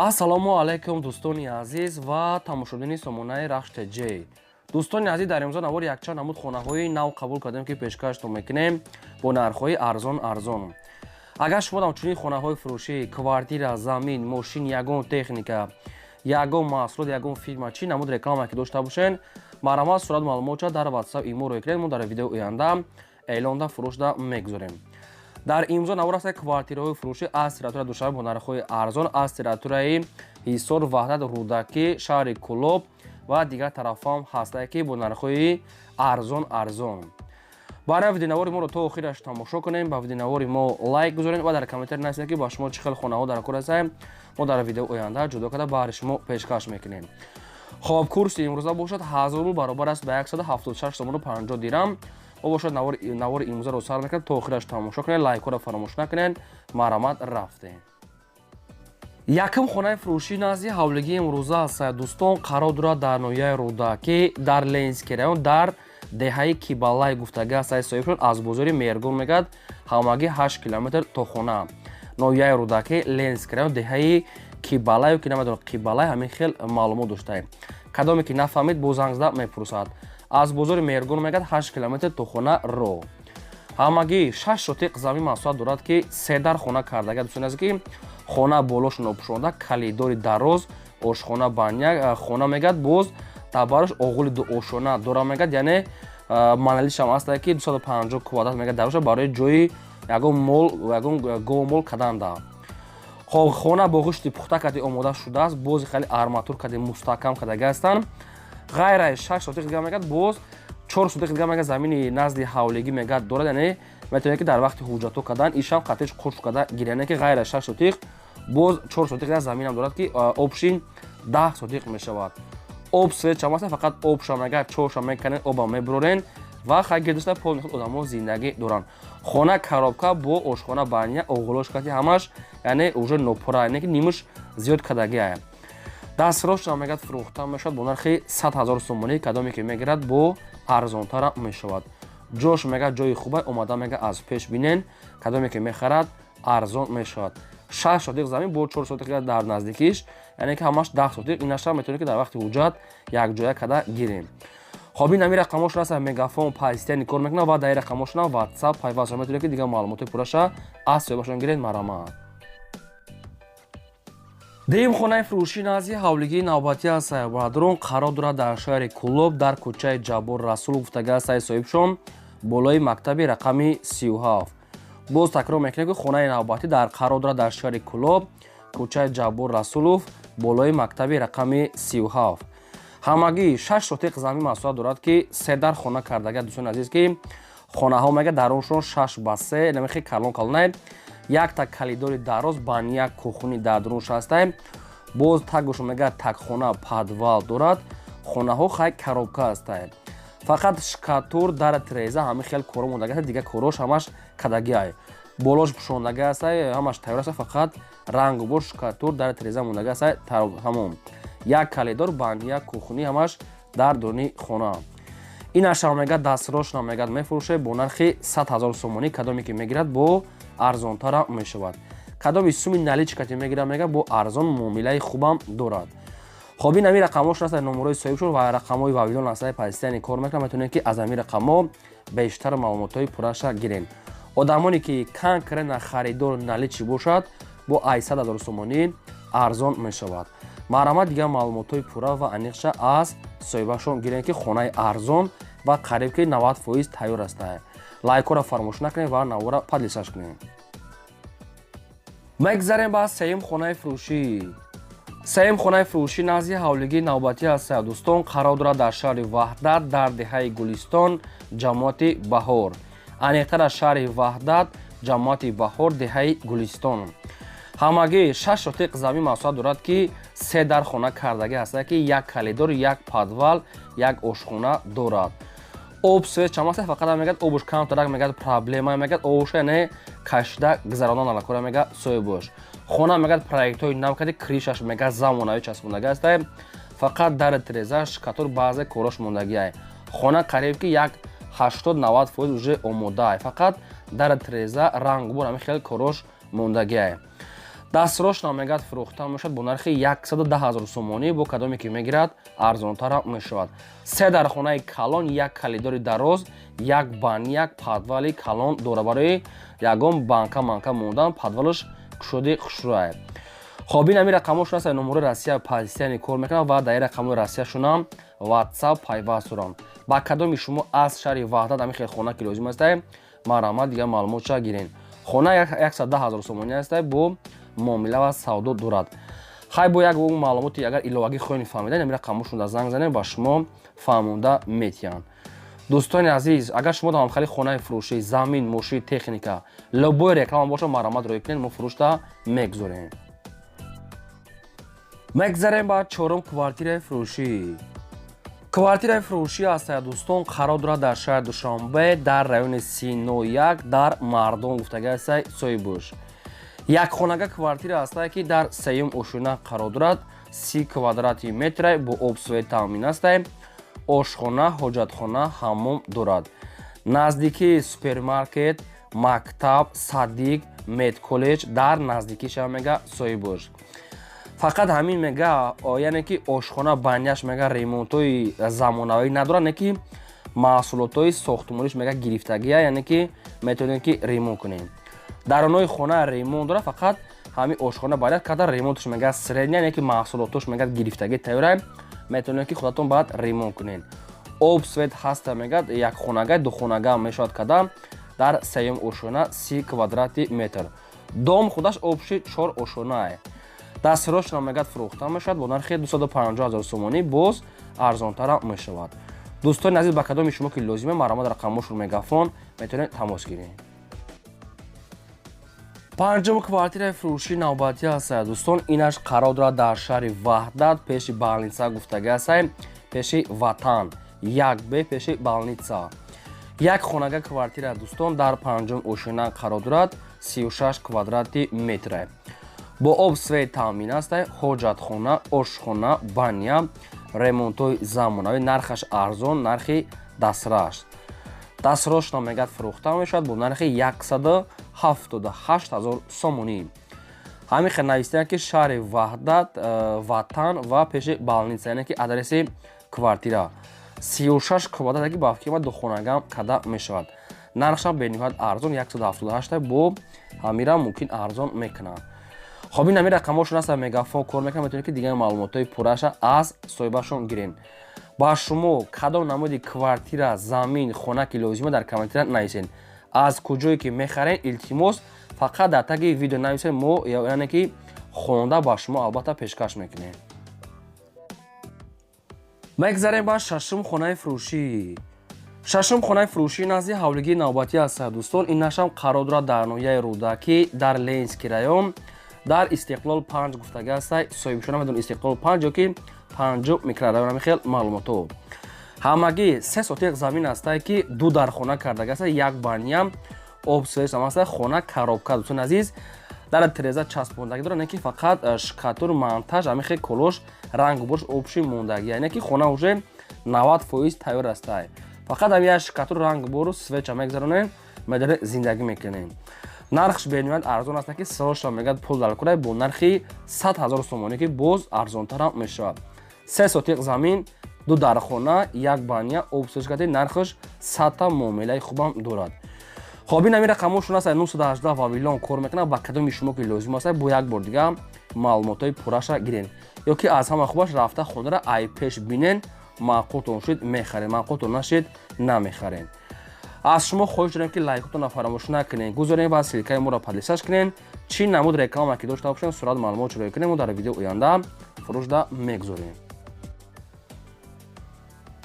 Ассалому алайкум, дӯстони азиз ва тамошобини сомонаи Рахш ТЖ. Дӯстони азиз, дар имрӯза навори якчанд намуд хонаҳои нав қабул кардем, ки пешкаштон мекунем бо нархҳои арзон арзон. Агар шумо дар чунин хонаҳои фурӯшӣ, квартира, замин, мошин, ягон техника, ягон маҳсулот, ягон фирма, чӣ намуд реклама ки дошта бошен, марҳамат, сурат маълумотша дар WhatsApp, имо рӯй кунед. Мо дар видеои оянда эълонда фурӯшда мегузорем. Дар имрӯза навор аст квартираҳои фурӯшӣ аз территорияи Душанбе бо нархҳои арзон, аз территорияи Ҳисор, Ваҳдат, Рӯдакӣ, шаҳри Кӯлоб ва дигар тарафҳоам ҳастае, ки бо нархҳои арзон арзон. Барои видеонавори моро то охираш тамошо кунем, ба видеонавори мо лайк гузорем ва дар комментарий нависед, ки ба шумо чӣ хел хонаҳо дар кор ҳастем. Мо дар видеои оянда ҷудо карда баҳри шумо пешкаш мекунем. Хоб, курси имрӯза бошад 1000 рубл, баробар аст ба 176 сомону 50 дирам. Мо бошад навори имрӯзаро сар мекунем. То охираш тамошо кунед, лайкҳоро фаромӯш накунед. Марҳамат, рафтем. Якум хонаи фурӯшӣ назди ҳавлигии имрӯза аст, дӯстон, қарор дорад дар ноҳияи Рӯдакӣ, дар Ленинский район, дар деҳаи Кибалай гуфтага аст. Соҳибшон аз бозори Меҳргон мегӯяд, ҳамагӣ 8 километр то хона. Ноҳияи Рӯдакӣ, Ленинский район, деҳаи Кибалаю ки намедонам, Қибалай, ҳамин хел маълумот доштаем. Кадоме ки нафаҳмид, бо занг зада мепурсад. Аз бозори Меҳргон мегӯяд, 8 километр то хона роҳ. Ҳамагӣ 6 сотиқ замин масоҳат дорад, ки се дар хона кардага. Дӯстони азиз, ки хона болош нопӯшонда, калидори дароз, ошхона, баня. Хона мегӯяд, боз дар барош оғули дуошона дора мегӯяд, яъне манзилишам аста, ки 250 квадрат мегӯяд дароша, барои ҷои ягон мол, ягон говмол каданда. Хоб, хона бо ғишти пухта кади омода шудааст, бози хеле арматур кади мустаҳкам кардага ҳастанд. Ғайр аз 6 сотиқ дига мегӯяд, боз 4 сотиқ дига мегӯяд замини назди ҳавлигӣ мегӯяд дорад, яъне метавонед, ки дар вақти ҳуҷҷатҳо кардан ишам қатиш қуш карда гиред. Яъне ки ғайр аз 6 сотиқ боз 4 сотиқ заминам дорад, ки общий 10 сотиқ мешавад. Об, свет чам аст, фақат обша мегӯяд чорша мекунед, оба мебурорен ва хай гирдошта пол худ одамо зиндагӣ доранд. Хона коробка бо ошхона, баня, оғилош кати ҳамаш, яъне уже нопура, яъне ки нимаш зиёд кардагиа. Дастрошна мегӯяд фурӯхта мешавад бо нархи 100 ҳазор сомонӣ. Кадоме ки мегирад, бо арзонтара мешавад. Ҷош мегӯяд ҷои хуба, омада мега аз пеш бинен. Кадоме ки мехарад, арзон мешавад. 6 сотиқ замин бо 4 сотиқ дар наздикиш, яъне ки ҳамаш 10 сотиқ. Инаша метавонед, ки дар вақти ҳуҷҷат якҷоя карда гирем. Хоб, ин ҳамин рақамошон аст. Мегафон постоянно кор мекунад ва дар ин рақамошонам WhatsApp пайваст, метавонед, ки дигар маълумоти пурраша аз соҳибашон гиред. Марҳамат. Дуюм хонаи фурӯшӣ назди ҳавлигии навбатӣ аст, бародарон, қарор дорад дар шаҳри Кӯлоб, дар кӯчаи Ҷаббор Расулов гуфтага аст соҳибшон, болои мактаби рақами 37. Боз такрор мекунем, ки хонаи навбатӣ дар қарор дорад дар шаҳри Кӯлоб, кӯчаи Ҷаббор Расулов, болои мактаби рақами 37. Ҳамагӣ 6 сотиқ замин масоҳат дорад, ки се дар хона кардага. Дӯстони азиз, ки хонаҳо мега даруншон 6 ба 3, намехи калон калонай, якта калидори дароз, баня, кухни дар дурунш ҳастай. Боз тагушо мега такхона, подвал дорад. Хонаҳо хай коробка ҳастай, фақат штукатур, дар треза, ҳамин хел коро мондага аст. Дигар корош ҳамаш кадагиай, болош пӯшондага ҳастай, ҳамаш тайёр аст, фақат рангу бор, штукатур, дар треза мондага ҳастай, тамом. Як калидор, баня, кухни ҳамаш дар дуруни хона. Ин ашам мега дастрошна мегад мефурӯше бо нархи 100 ҳазор сомонӣ. Кадоме ки мегирад, бо арзонтара мешавад. Кадоми суми наличка ти мегирад, мега бо арзон муомилаи хубам дорад. Хоб, ин ҳамин рақамҳошон аст, номерои соҳибшон ва рақамҳои Вавилон ҳастаи постоянно кор мекунад. Метавонед, ки аз ҳамин рақамҳо бештар маълумотҳои пурраша гирен. Одамоне ки конкретно харидор наличный бошад, бо 800 ҳазор сомонӣ арзон мешавад. Марҳамат, дигар маълумотҳои пурра ва аниқша аз соҳибашон гирен, ки хонаи арзон ва қариб ки 90% тайёр аст. Лайкҳоро фаромӯш накунед ва навора поделиться кунед. Мегзарем ба сеюм хонаи фурӯшӣ. Сеюм хонаи фурӯшӣ назди ҳавлигии навбатӣ аст, дӯстон, қарор дорад дар шаҳри Ваҳдат, дар деҳаи Гулистон, ҷамоати Баҳор. Аниқтар, аз шаҳри Ваҳдат, ҷамоати Баҳор, деҳаи Гулистон. Ҳамагӣ 6 сотиқ замин масоҳат дорад, ки се дар хона кардагӣ ҳастад, ки як калидор, як подвал, як ошхона дорад. Об, свет чам аст, фақат мегӯяд обуш камтарак мегӯяд проблема, мегӯяд обуш яъне кашида гузарондан алакора мегӯяд соҳибош. Хона мегӯяд проектҳои нав карди, крыша ш мегӯяд замонавӣ часпондагӣ аст, фақат дари треза, штукатур, баъзе корош мондагиай. Хона қариб ки як 80-90% уже омодаай, фақат дари треза, рангбор, ҳамин хел корош мондагиай. Дастрочно мегӯяд, фурӯхта мешавад бо нархи 110 ҳазор сомонӣ. Бо кадоме ки мегирад, арзонтара мешавад. Се дархонаи калон, як калидори дароз, як баня, як подвали калон дора. Барои ягон банка манка мондан подвалаш кушоди хушрӯае. Хоб, ин ҳамин рақамошон аст. Номерои Россия постоянно кор мекунад ва дар ин рақамҳои Россияшонам WhatsApp пайваст доранд. Ба кадоми шумо аз шаҳри Ваҳдат ҳамин хел хона ки лозим аста, марҳамат, дигар маълумотша гирен. Хона 110 ҳазор сомонӣ аста, бо муомила ва савдо дорад. Хай, бо як маълумоти агар иловагӣ хоҳем фаҳмидан, ҳамин рақамошон дар занг занем, ба шумо фаҳмонда метиҳанд. Дӯстони азиз, агар шумо дар ҳамхели хонаи фурӯшӣ, замин, мошин, техника, любой реклама бошад, марҳамат, роҳӣ кунед, мо фурӯшта мегузорем. Мегзарем ба чорум квартираи фурӯшӣ. Квартираи фурӯшӣ ҳастая, дӯстон, қарор дорад дар шаҳри Душанбе, дар райони Сино 1, дар Мардон гуфтага ҳастай соҳибуш. Якхонага квартира ҳастае, ки дар сеюм ошёна қарор дорад, 30 квадрати метре, бо об, свет таъмин ҳастай, ошхона, ҳоҷатхона, ҳаммом дорад. Наздикии супермаркет, мактаб, садик, медколлеҷ дар наздикиша мега соҳибош. Фақат ҳамин мега, яъне ки ошхона, баняш мега ремонтҳои замонавӣ надорад, не ки маҳсулотҳои сохтмониш мега гирифтагия, яъне ки метавонем ки ремонт кунем. Дарунои хона ремонт дорад, фақат ҳамин ошхона бояд када ремонтш мега средний, яъне ки маҳсулотош мега гирифтагӣ тайёра, метавонем ки худатон баъд ремонт кунед. Об, свет ҳаста. Мегӯяд, якхонага, духонага мешавад када. Дар сеюм ошёна, 30 квадрати метр. Дом худаш общий чор ошёнае. Дастрочно мегӯяд, фурӯхта мешавад бо нархи 250 ҳазор сомонӣ, боз арзонтара мешавад. Дӯстони азиз, ба кадоми шумо ки лозиме, марҳамат, рақамошон Мегафон, метавонед тамос гиред. Панҷум квартираи фурӯшии навбатӣ ҳастая, дӯстон. Инаш қарор дорад дар шаҳри Ваҳдат, пеши больница гуфтага ҳастае, пеши Ватан 1Б, пеши больница. Як хонага квартира, дӯстон, дар панҷум ошёна қарор дорад, 36 квадрати метре, бо об, свет таъмин аст, ҳоҷатхона, ошхона, баня, ремонтҳои замонавӣ. Нархаш арзон, нархи дастрас. Дастрочно мегӯяд, фурӯхта мешавад бо нархи 178 ҳазор сомонӣ. Ҳамин хел навистаям, ки шаҳри Ваҳдат, Ватан ва пеши больница, яъне ки адреси квартира 36 квадрат, ки ба фикри духонагам када мешавад. Нархшам бениҳоят арзон, 178, бо ҳамира мумкин арзон мекунанд. Хоб, ин ҳамин рақамҳошон аст, Мегафон кор мекунад, метавонед ки дигар маълумотҳои пурраша аз соҳибашон гирен. Ба шумо кадом намуди квартира, замин, хона ки лозима, дар комментария нависед. Аз куҷое ки мехарен, илтимос, фақат дар таги видео нависед, мо яъне ки хонда ба шумо албатта пешкаш мекунем. Мегзарем ба шашум хонаи фурӯшӣ. Шашум хонаи фурӯшӣ назди ҳавлигии навбатӣ аст, дӯстон. Ин нашам қарор дорад дар ноҳияи Рӯдакӣ, дар Ленинский район, дар Истиқлол 5 гуфтага аста. Соҳибшона медон, Истиқлол 5 ё ки панҷу микрорайон, ҳамин хел маълумотҳо. Ҳамагӣ 3 сотиқ замин астае, ки ду дархона кардага аста, як баня, об, свет аста. Хона коробка, дӯстони азиз, дар тиреза часпондагӣ дорад, не ки фақат штукатур, монтаж, ҳамин хел колош, рангу бурш общий мондагӣ, яъне ки хона уже 90% тайёр астае. Фақат ҳам як штукатур, рангу буру, свеча мегзаронем, медаре зиндагӣ мекунем. Нархш бениҳоят арзон аст, ки сроша мегӯяд, пул дар кунай, бо нархи 100 ҳазор сомонӣ, ки боз арзонтарам мешавад. 3 сотиқ замин, ду дархона, як баня, об, свет кати, нархаш 100-та, муомилаи хубам дорад. Хоб, ин ҳамин рақамҳошон аст, 918 Вавилон кор мекунад. Ба кадоми шумо ки лозим аст, бо як бор дига маълумотҳои пурраша гирен ё ки аз ҳама хубаш рафта хонара ай пеш бинен. Маъқултон шуд, мехарен, маъқултон нашид, намехарен. Аз шумо хоҳиш дорем, ки лайкотонро фаромӯш накунед, гузорем ва ссылкаи моро поделиться кунед. Чӣ намуд реклама ки дошта бошем, сурат маълумот чироя кунем, мо дар видео оянда фурӯшда мегузорем.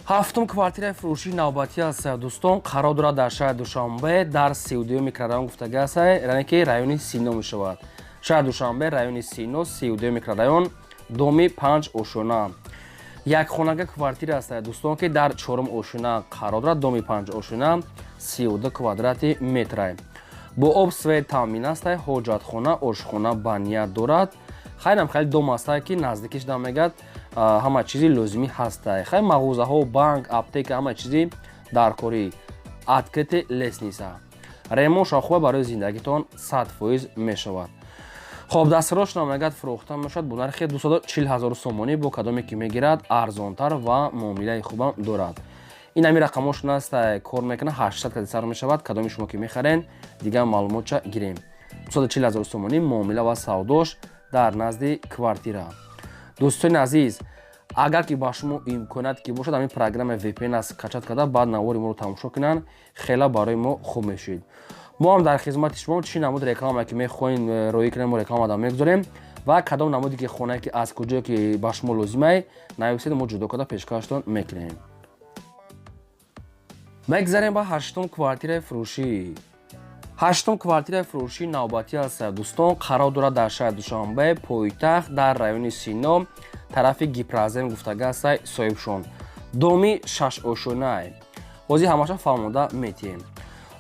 Ҳафтум квартираи фурӯшии навбатӣ аст, дӯстон, қарор дорад дар шаҳри Душанбе, дар 32-юм микрорайон гуфтага аст, яъне ки райони Сино мешавад. Шаҳри Душанбе, райони Сино, 32-юм микрорайон, доми панҷ ошёна. Якхонага квартира аст, дӯстон, ки дар чорум ошёна қарор дорад, доми панҷ ошёна, 32 квадрати метра, бо об, свет таъмин аст, ҳоҷатхона, ошхона, баня дорад. Хайрам, хеле дом астае, ки наздикиш да мегӯяд, ҳама чизи лозимӣ ҳастае. Хай, мағозаҳо, банк, аптека, ҳама чизи даркорӣ, открытый лестница. Ремонтша хуба, барои зиндагитон 100% мешавад. Хоб, дастрош мегӯяд, фурӯхта мешавад бо нархи 240 ҳазор сомонӣ. Бо кадоме ки мегирад, арзонтар ва муомилаи хубам дорад. Ин ҳами рақамошон аст, кор мекунад, 800 кади сар мешавад. Кадоми шумо ки мехарен, дигар маълумотча гирем. 240 ҳазор сомонӣ муомила ва савдош дар назди квартира. Дӯстони азиз, агар ки ба шумо имконият ки бошад, ҳамин программа VPN аст, скачать карда, баъд навори моро тамошо кунанд, хела барои мо хуб мешид. Мо ҳам дар хизмати шумо. Чӣ намуд реклама ки мехоҳем роӣ кунем, мо реклама мегузорем ва кадом намуде ки хонае ки аз куҷое ки ба шумо лозимай, нависед, мо ҷудо карда пешкаштон мекунем. Мегзарем ба ҳаштум квартираи фурӯшӣ. Ҳаштум квартираи фурӯшии навбатӣ аст, дӯстон, қарор дорад дар шаҳри Душанбе, пойтахт, дар райони Сино, тарафи Гипрозем гуфтага аст соҳибшон. Доми шашошонай, ҳозир ҳамаша фаҳмода метиҳем.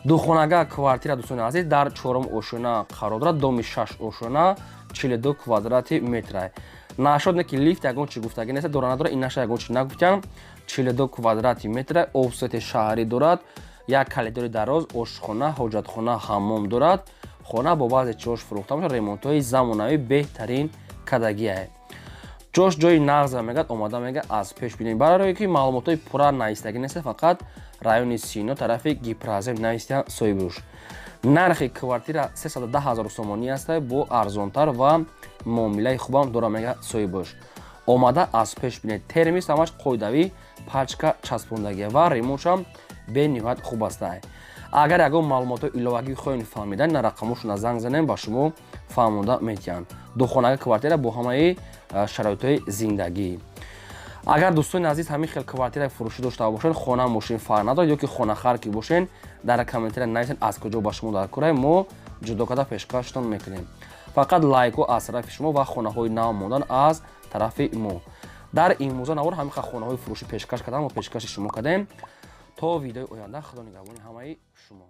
Духонага квартира, дӯстони азиз, дар чорум ошона қарор дорад. Доми шаш ошона, 42 квадрати метра. Нашод не ки лифт ягон чи гуфтагӣ нест, дора, надора, ин наша ягон чи нагуфтям. 42 квадрати метра, офсети шаҳрӣ дорад, як калидори дароз, ошхона, ҳоҷатхона, ҳаммом дорад. Хона бо баъзе чиҳош фурӯхта мешавад, ремонтҳои замонавӣ беҳтарин кадагиае. Ҷош ҷои нағза мегӯяд, омада мега аз пеш бинем. Барое ки маълумотҳои пурра навистагӣ нест, фақат райони Сино, тарафи Гипрозем навистиян соҳибруш. Нархи квартира 310 ҳазор сомонӣ аст, бо арзонтар ва муомилаи хубам дора, мега соҳибуш. Омада аз пеш бинед. Термис ҳамаш қоидавӣ, пачка часпондагия ва ремонтшам бениҳоят хуб аст. Агар ягон маълумотҳои иловагӣ хоҳем фаҳмидан, на рақамошона занг занем, ба шумо фаҳмонда метиҳанд. Духонага квартира бо ҳамаи шароитҳои зиндагӣ. Агар, дӯстони азиз, ҳамин хел квартираи фурӯшӣ дошта бошед, хона, мошин фарқ надорад, ё ки хонахар ки бошен, дар комментария нависед, аз куҷо ба шумо дар курай, мо ҷудо карда пешкаштон мекунем. Фақат лайкҳо аз тарафи шумо ва хонаҳои нав мондан аз тарафи мо. Дар имрӯза навор ҳамин хел хонаҳои фурӯшӣ пешкаш кардам мо пешкаши шумо кардем. То видеои оянда, худо нигаҳбони ҳамаи шумо.